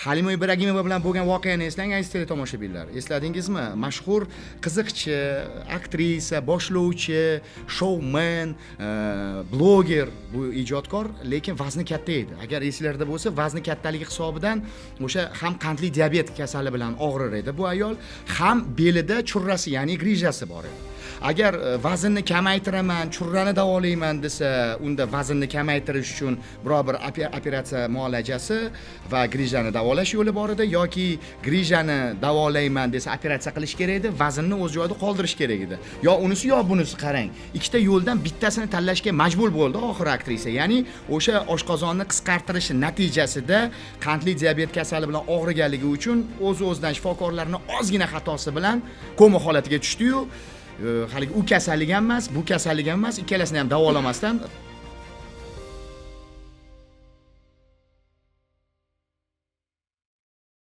Halima Ibragimova bilan bo'lgan voqeani eslang, aziz teletomoshabinlar. Esladingizmi? Mashhur qiziqchi, aktrisa, boshlovchi, shoumen, bloger, bu ijodkor, lekin vazni katta edi. Agar esinglarda bo'lsa, vazni kattaligi hisobidan o'sha ham qandli diabet kasali bilan og'rir edi bu ayol, ham belida churrasi, ya'ni grijasi bor edi. Agar vaznni kamaytiraman, churrani davolayman desa, unda vaznni kamaytirish uchun biror bir operatsiya muolajasi va grijani davolash yo'li bor edi, yoki grijani davolayman desa, operatsiya qilish kerak edi, vaznni o'z joyida qoldirish kerak edi. Yo unisi, yo bunisi. Qarang, ikkita yo'ldan bittasini tanlashga majbur bo'ldi oxiri aktrisa. Ya'ni o'sha oshqozonni qisqartirishi natijasida qandli diabet kasali bilan og'riganligi uchun o'z o'zidan shifokorlarni ozgina xatosi bilan koma holatiga tushdiyu, haligi u kasallik ham emas, bu kasallik ham emas, ikkalasini ham davolamasdan